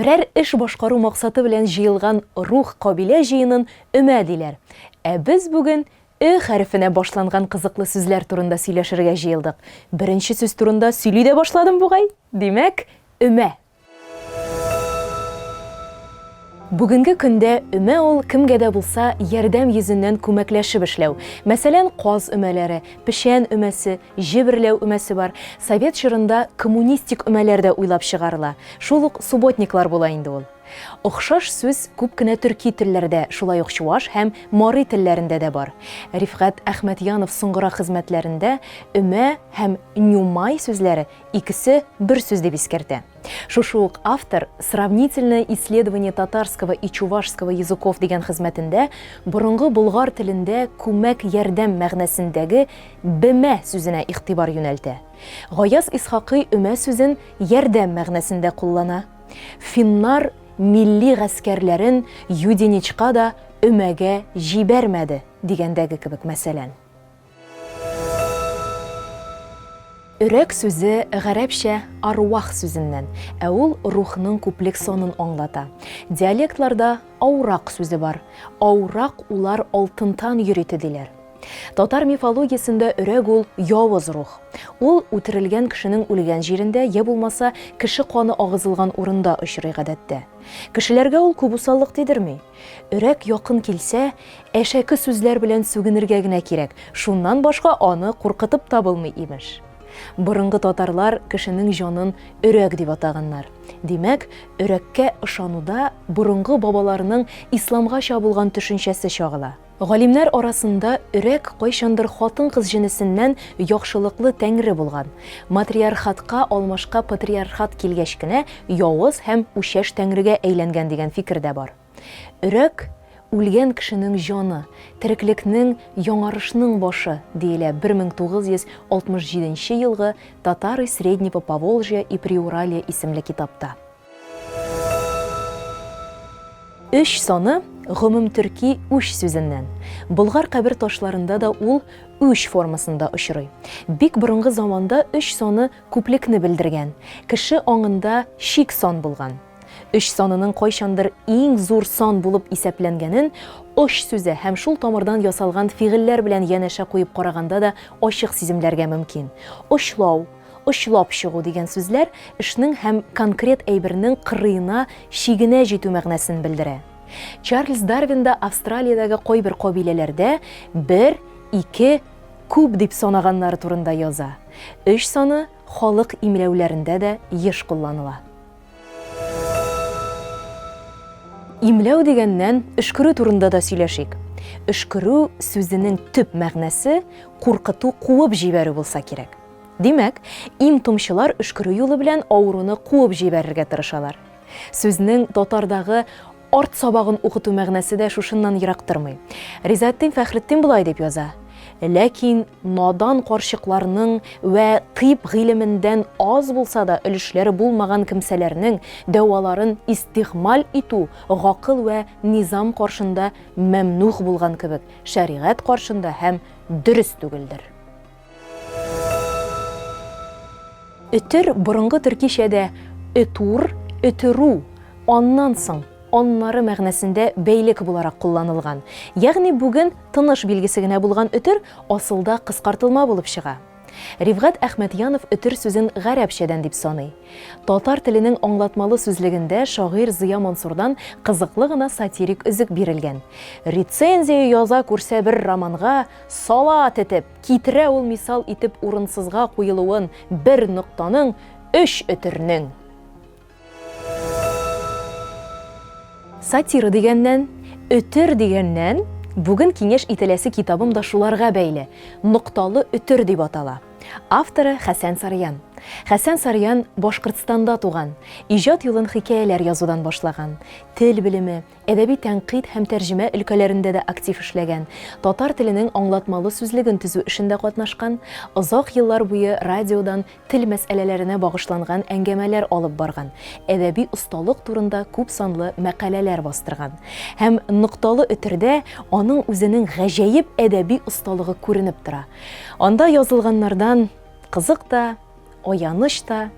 Берәр эш башкару максаты белән җыелган рух кабилә җыенын өмә диләр. Ә без бүген Ө хәрефенә башланган кызыклы сүзләр турында сөйләшергә җыелдык. Беренче сүз турында сөйли дә башладым бугай. Димәк, өмә. Бүгенге көндә өмә ул кемгә дә булса ярдәм йөзеннән күмәкләшеп эшләү. Мәсәлән, каз өмәләре, печән өмәсе, җеберләү өмәсе бар. Совет чорында коммунистик өмәләр дә уйлап чыгарыла. Шул ук субботниклар була инде ул. Охшаш сүз күп кенә төрки телләрдә, шулай ук чуаш һәм мари телләрендә дә бар. Рифгать Әхмәтьянов соңгырак хезмәтләрендә өмә һәм нюмай сүзләре икесе бер сүз дип искәртә. Шушы ук автор Сравнительное исследование татарского и чувашского языков дигән хезмәтендә борынгы болгар телендә күмәк ярдәм мәгънәсендәге бемә сүзенә игътибар юнәлтә. Гаяз Исхакый өмә сүзен ярдәм мәгънәсендә куллана. Финнар милли гаскәрләрен Юденичка да өмәгә җибәрмәде, дигәндәге кебек, мәсәлән. Өрәк сүзе гарәпчә арвах сүзеннән, ә ул рухның күплек санын аңлата. Диалектларда аурак сүзе бар. Аурак улар алтынтан йөрите диләр. Татар мифологиясендә өрәк ул явыз рух. Ул үтерелгән кешенең үлгән җирендә, я булмаса, кеше каны агызылган урында очрый гадәттә. Кешеләргә ул күп усаллык тидерми. Өрәк якын килсә, әшәке сүзләр белән сүгенергә генә кирәк, шуннан башка аны куркытып та булмый, имеш. Борынгы татарлар кешенең җанын өрәк дип атаганнар. Димәк, өрәккә ышануда борынгы бабаларның исламгача булган төшенчәсе чагыла. Галимнәр арасында өрәк кайчандыр хатын-кыз җенесеннән яхшылыклы тәңре булган. Матриархатка алмашка патриархат килгәч кенә явыз һәм үчәш тәңрегә әйләнгән дигән фикер дә бар. Өрәк, үлгән кешенең җаны, тереклекнең, яңарышның башы, диелә 1967 нче елгы Татары Среднего Поволжья и Приуралья исемле китапта. Өч саны гомумтөрки үч сүзеннән. Болгар кабер ташларында да ул үч формасында очрый. Бик борынгы заманда өч саны күплекне белдергән, кеше аңында чик сан булган. Өч санының кайчандыр иң зур сан булып исәпләнгәнен оч сүзе һәм шул тамырдан ясалган фигыльләр белән янәшә куеп караганда да ачык сиземләргә мөмкин. Очлау, Очлап чыгу дигән сүзләр эшнең һәм конкрет әйбернең кырыена, чигенә җитү мәгънәсен белдерә. Чарльз Дарвин да Австралиядәге кайбер кабиләләрдә бер, ике, күп дип санаганнары турында яза. Өч саны халык имләүләрендә дә еш кулланыла. Имләү дигәннән, өшкерү турында да сөйләшик. Өшкерү сүзенең төп мәгънәсе куркыту, куып җибәрү булса кирәк. Димәк, им-томчылар өшкерү юлы белән авыруны куып җибәрергә тырышалар. Сүзнең татардагы арт сабагын укыту мәгънәсе дә шушыннан ерак тормый. Ризаэтдин Фәхретдин болай дип яза, Ләкин надан карчыкларның вә тыйб гыйлемендән аз булса да өлешләре булмаган кемсәләрнең дәваларын истигъмаль итү гакыл вә низам каршында мәмнугъ булган кебек, шәригать каршында һәм дөрес түгелдер. Өтер борынгы төркичәдә өтур, өтеру, аннан соң, аннары мәгънәсендә бәйлек буларак кулланылган. Ягъни бүген тыныш билгесе генә булган өтер асылда кыскартылма булып чыга. Рифгать Әхмәтьянов өтер сүзен гарәпчәдән дип саный. Татар теленең аңлатмалы сүзлегендә шагыйрь Зыя Мансурдан кызыклы гына сатирик өзек бирелгән. Рецензия яза күрсә бер романга, сала тетеп! Китерә ул мисал итеп урынсызга куелуын бер ноктаның, өч өтернең. Сатира дигәннән, өтер дигәннән, бүген киңәш ителәсе китабым да шуларга бәйле, Нокталы өтер дип атала. Авторы Хәсән Сарьян. Хәсән Сарьян Башкортстанда туган, иҗат юлын хикәяләр язудан башлаган, тел белеме, Әдәби тәнкыйть һәм тәрҗемә өлкәләрендә дә актив эшләгән, татар теленең аңлатмалы сүзлеген төзү эшендә катнашкан, озак еллар буе радиодан тел мәсьәләләренә багышланган әңгәмәләр алып барган, әдәби осталык турында күпсанлы мәкаләләр бастырган. Һәм нокталы өтердә аның үзенең гаҗәеп әдәби осталыгы күренеп тора. Анда язылганнардан кызык та, аяныч та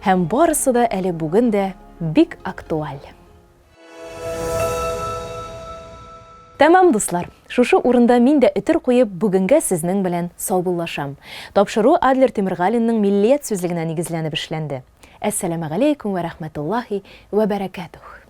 һәм барысы да әле бүген дә бик актуаль. Тәмам, дуслар! Шушы урында мин дә өтер куеп, бүгенгә сезнең белән саубуллашам. Тапшыру Адлер Тимергалинның Миллият сүзлегенә нигезләнеп эшләнде. Әссәламегаләйкүм вә рәхмәтуллаһи вә бәрәкәтүһ!